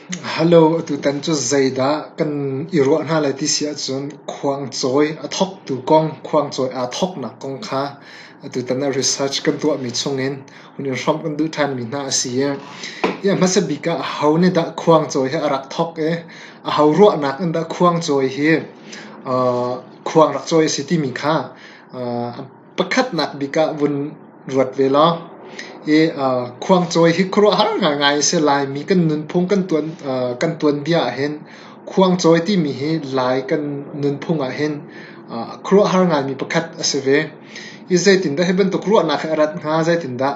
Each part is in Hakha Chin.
Hello, atutan cu zeidah kan i ruah hna lai ti si ahcun khuangcawi a thawktu kong, khuangcawi aa thawknak kong kha atutan ah research kan tuahmi chungin hun in hrawmh kan duh ṭhanmi hna a si i hi a hmasa bik ah aho nih dah khuangcawi hi a rak thawk i aho ruahnak in dah khuangcawi hi khuang rak cawi a si timi kha Pakhatnak bik ah vun ruat ve law, hi khuangcawi hi khuaruahhar ngaingai a si. Laimi kan nunphung kan tuan kan tuanbia ahhin khuangcawi timi hi Lai kan nunphung ahhin khuaruahhar ngaimi pakhat a si ve. Hi zeitindah hi bantuk ruahnak hi a rat hnga, zeitindah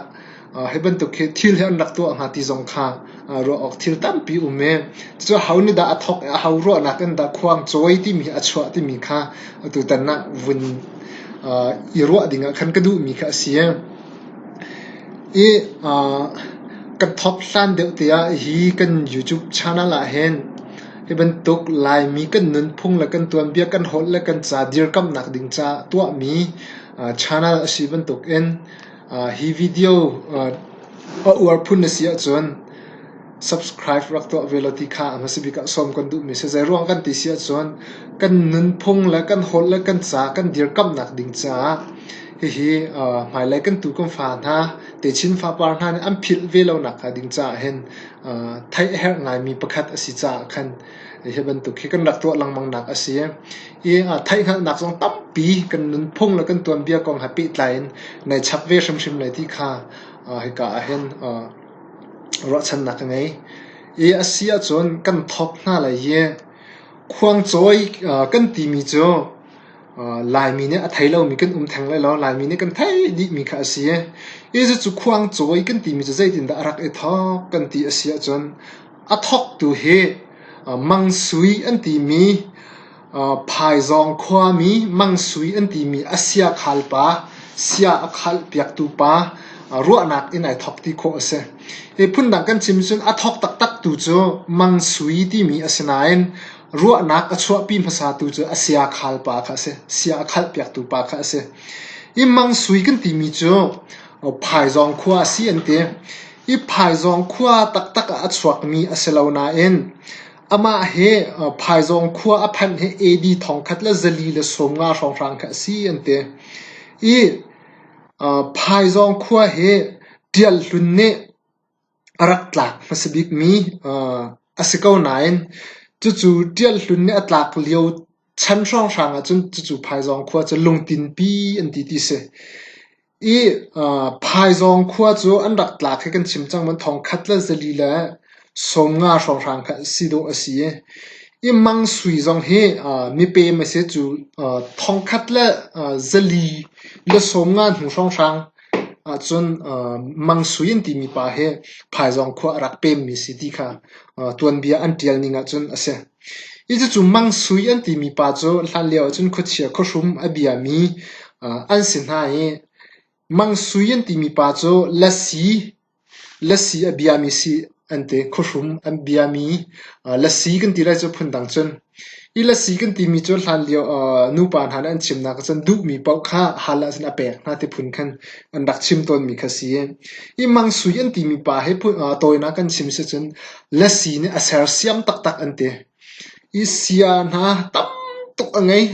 hi bantuk hi thil hi an rak tuah hnga ti zong kha ruah awk thil tampi um i cucu aho nih dah a thawk i aho ruahnak in dah khuangcawi timi hi a chuah timi kha atutan ah vun i ruah ding ah khan ka duhmi kha a si. I kan thawk hlan deuh te ah hi kan YouTube channel ah hin hi bantuk Laimi kan nunphung le kan tuanbia kan holh le kan ca dirkamhnak ding caah tuahmi channel a si bantukin Hi video a uar phun na si ahcun subscribe rak tuah ve law ti kha a hmasa bik ah sawm kan duhmi a si. Zeiruang kan ti si ahcun kan nunphung le kan holh le kan ca kan dirkamhnak ding caah hihi hmailei kan tu kan fa hna, techin fapar hna nih an philh ve lonak hnga ding caah hin theih a herh ngaimi pakhat a si caah khan hi bantuk hi kan rak tuah lengmang nak a si. I theihhngalhnak zong tampi kan nunphung le kan tuanbia kong he pehtlai in nai chap ve hrimhrim lai ti kha hika ah hin ruahchannak ka ngei. I a si ahcun kan thawk hna lai i khuangcawi kan timi cu Laimi nih a thei lomi kan um theng lai lo. Laimi nih kan theih dihmi kha a si. I cucu khuangcawi kan timi cu zeitindah a rak i thawk kan ti a si ahcun A thawktu hi Mang Sui an timi Phaizawng khuami Mang Sui an timi a sia khal pa, sia a khalhpiaktu pa ruahnak in ai thawk ti khawh a si. Hi phundang kan chim cun a thawk taktaktu cu Mang Sui timi a si nain ruahnak a chuahpi hmasatu cu a sia khal pa kha a si. Sia a khalhpiaktu pa kha a si. Hi Mang Sui kan timi cu Phaizawng khua a si an ti. Hi Phaizawng khua taktak ah a chuakmi a si lo nain amah hi Phaizawng khua a phanh hi AD 1450 hrawnghrang kha a si an ti. I Phaizawng khua hi Ṭial Hlun nih a rak tlak hmasa bikmi a si ko nain cucu Ṭial Hlun nih a tlak lio chan hrawnghrang ahcun cucu Phaizawng khua cu lungtinpi an ti ti si. I Phaizawng khua cu an rak tlak hi kan chim cang man 1450 hrawnghrang kha si dawh a si i i Mang Sui zong hi mipem a si cu 1450 hnu hrawnghrang ahcun Mang Sui an timi pa hi Phaizawng khua a rak pemmi si ti kha tuanbia an ṭial ning ahcun a si. Hi cucu Mang Sui an timi pa cu hlanlio ahcun khuachia khuahrum a biami an si hna i Mang Sui an timi pa cu lasi, lasi a biami si an ti. Khuahrum an biami lasi kan ti lai cu phundang cun. Hi lasi kan timi cu hlanlio nupa hna nih an chimnak ahcun duhmi paoh kha hal ahcun a pek hna ti phun khan an rak chim tawnmi kha si. Hi Mang Sui an timi pa hi tawinak kan chim si cun lasi nih a sersiam taktak an ti. Hi sia hna tam tuk a ngei,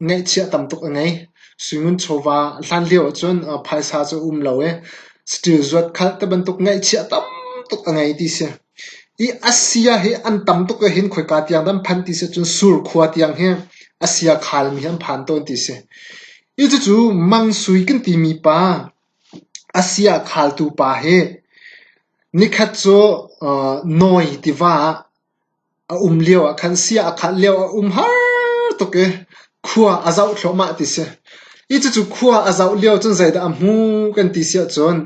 ngeihchiah tam tuk a ngei. Suingun chawva hlanlio ahcun phaisa cu a um lo i saṭil zuat khalh ti bantuk ngeihchiah tam tuk a ngei ti si. Hi a sia hi an tam tuk ahhin khoika tiang dah an phanh ti si ahcun Surkhua tiang hi a sia khalmi hi an phan tawn ti si. Hi cucu Mang Sui kan timi pa a sia khaltu pa hi nikhat cu Nawi tiva ah a um lio ah khan sia a khalh lio a um har tuk i khua a zoh thluahmah ti si. Hi cucu khua a zoh lio cun zeidah a hmu kan ti si ahcun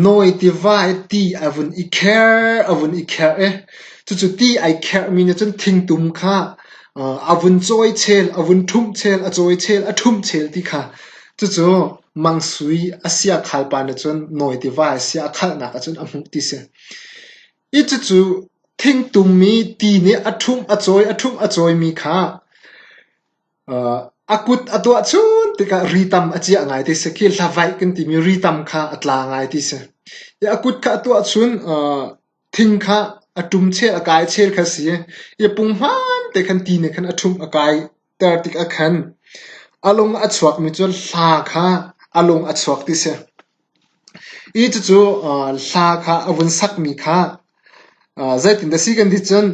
Nawi tiva i ti a vun i kher a vun i kherh i cucu ti ai kherhmi nih cun thingtum kha a vun cawi chel, a vun ṭhumh chel, a cawi chel, a ṭhumh chel ti kha cucu Mang Sui a sia khalpa nih cun Nawi tiva i sia a khalhnak ahcun a hmuh ti si. Hi cucu thingtum i ti nih a ṭhumh a cawi, a ṭhumh a cawimi kha A kut a tuah chun tikah ritam a ciah ngai ti si. Khi hlavaih kan timi ritam kha a tla ngai ti si. A kut kha a tuah chun thing kha. a ṭum chel a kai chel kha si i punghman te khan ti nih khan a ṭhumh a kai ter tik ah khan a lung a chuakmi cu hla kha a lung a chuak ti si. I cucu hla kha a vun sakmi kha zeitindah si kan ti cun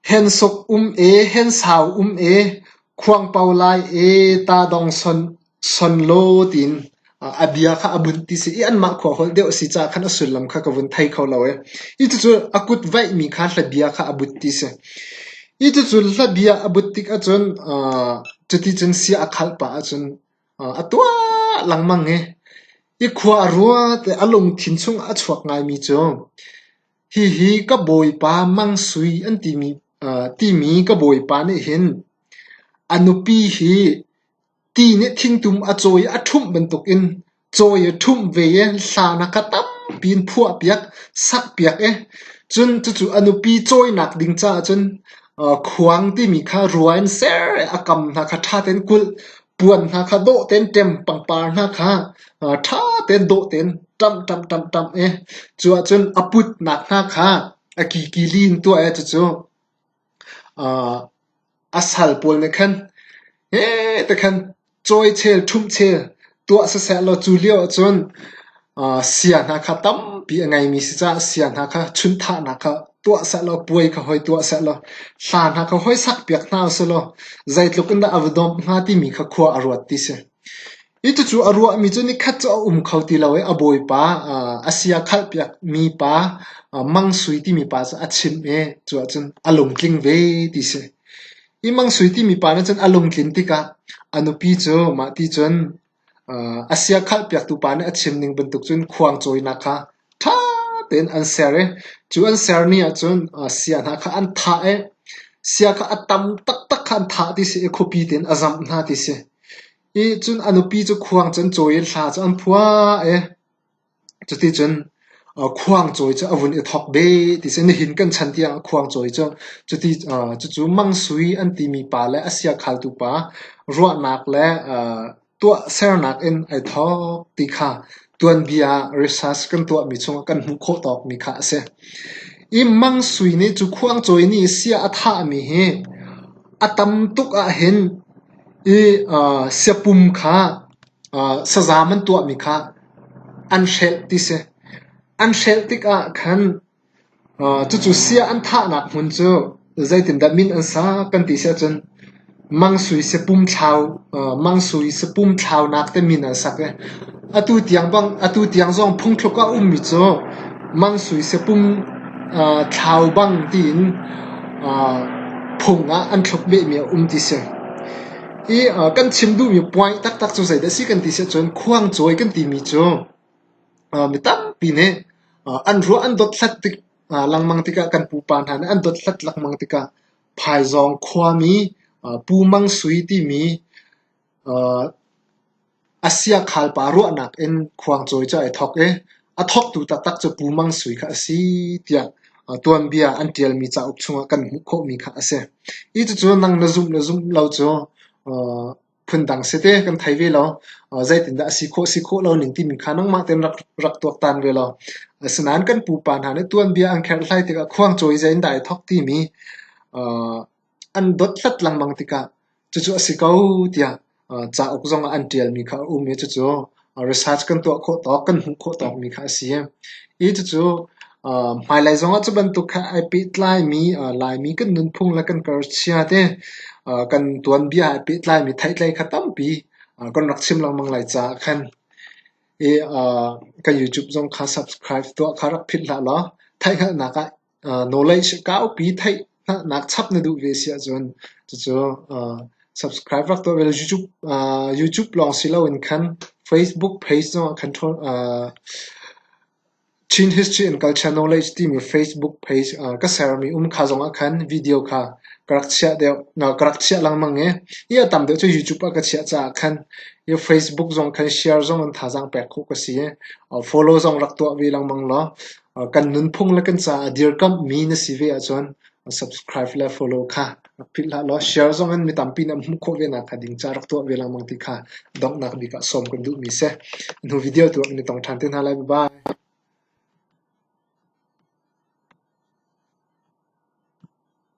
Hensuk um e, hensau um e, khuangpo lai e, ta dong son son law tiin a bia kha a bunh ti si i anmah khua holh deuh a si caah khan a sullam kha ka vun thei kho lo e. Hi cucu a kut vaihmi kha hlabia kha a but ti si. Hi cucu hlabia a but tik ahcun cuti cun sia a khalh pah ahcun a tuah lengmang i i khua a ruat i a lungthin chung a chuak ngaimi cu Hihi ka bawipa Mang Sui an timi ka bawipa nih hin a nupi hi ti nih thingtum a cawi i a ṭhumh bantukin cawi a ṭhumh ve i hlan ah kha tampi in phuahpiak, sakpiak i cun cucu a nupi cawinak ding caah cun khuang timi kha rua in ser i a kam hna kha ṭha tein kulh, puan hna kha dawh tein ṭem, pangpar hna kha ṭha tein dawh tein ṭamh ṭamh ṭamh ṭamh i cu ahcun a putnak hna kha a kikili in tuah i cucu a sal pawl nih khan heh ti khan cawi chel ṭhumh chel tuah siseh law cu lio ahcun sia hna kha tampi a ngeimi si caah sia hna kha chunthahnak kha tuah sehlaw puai kha hoi tuah sehlaw hla hna kha hoi sakpiak hna usih law zeitluk in dah a va dawmh hnga timi kha khua a ruat ti si. Hi cucu a ruahmi cu nikhat cu a um kho ti lo i a bawipa a sia khalhpiakmi pa Mang Sui timi pa cu a chimh i cu ahcun a lungtling ve ti si. Hi Mang Sui timi pa nih cun a lungtlin tikah a nupi cu mahti cun a sia khalhpiaktu pa nih a chim ning bantuk cun khuang cawinak kha ṭha tein an ser i cu an ser ni ahcun sia hna kha an thah i sia kha a tam taktak kha an thah ti si i khuapi tein a zamh hna ti si. I cun a nupi cu khuang cu an cawi i hla cu an phuah i cuticun khuangcawi cu a vun i thawk beh ti si. Nihin kan chan tiang ah khuangcawi cu cuti cucu Mang Sui an timi pa le a siakhaltu pa ruahnak le tuahsernak in ai thawk ti kha tuanbia research kan tuahmi chungah kan hmuh khawh tawkmi kha a si. I Mang Sui nih cu khuangcawi nih sia a thahmi hi a tam tuk ahhin i siapum kha sazaam an tuahmi kha an hrelh ti si. An hrelh tikah khan cucu sia an thahnak hmun cu zeitindah min an sak kan ti si ahcun Mang Sui siapum thlau Mang Sui siapum thlaunak te min an sak i atu tiang bang atu tiang zong phungthluk ah a ummi cu Mang Sui siapum thlau bang tiin phung ah an thluk behmi a um ti si. I kan chim duhmi point taktak cu zeidah a si kan ti si ahcun khuangcawi kan timi cu mi tampi nih an ruah an dothlat tik lengmang tikah kan pupa hna nih an dothlat lengmang tikah Phaizawng khuami Pu Mang Sui timi A siakhal pa ruahnak in khuangcawi cu ai thawk i a thawktu taktak cu Pu Mang Sui kha a si tiah tuanbia an ṭialmi cauk chungah kan hmuh khawhmi kha a si. Hi cucu nang na zumh le zumh lo cu phundang si te kan thei ve lo. Zeitindah a si khawh si khawh lo ning timi kha nangmah tein rak rak tuaktan ve lo. Asinain kan pupa hna nih tuanbia an kherhhlai tikah khuangcawi zei in dah ai thawk timi an dothlat lengmang tikah cucu a si ko tiah cauk zong ah an ṭialmi kha a um i cucu research kan tuah khawh tawk, kan hmuh khawh tawkmi kha a si. I cucu hmailei zongah cu bantuk kha ai pehtlaimi Laimi kan nunphung le kan karchia te kan tuanbia ai pehtlaimi theihtlei kha tampi kan rak chim lengmang lai caah khan i kan YouTube zong kha subscribe tuah kha rak philh hlah law theihhngalhnak ah Knowledge kaupi theihhngalhnak chap na duh ve si ahcun cucu subscribe rak tuah ve law YouTube YouTube lawng si loin khan Facebook page zongah khan Chin History and Culture Knowledge timi Facebook page ka sermi um kha zongah khan video kha ka rak chiah deuh ka rak chiah lengmang i hi a tam deuh cu YouTube ah ka chiah caah khan hi Facebook zong khan share zong in thazaang pek khawh ka si i follow zong rak tuah ve lengmang law Kan nunphung le kan caah dirkamhmi na si ve ahcun subscribe le follow kha rak philh hlah law share zong in mi tampi nih an hmuh khawh ve nakhnga ding ca rak tuah ve lengmang ti kha donghnak bik ah sawm kan duhmi si. Hnu video tu ah kan i tong ṭhan te hna lai. Bye bye.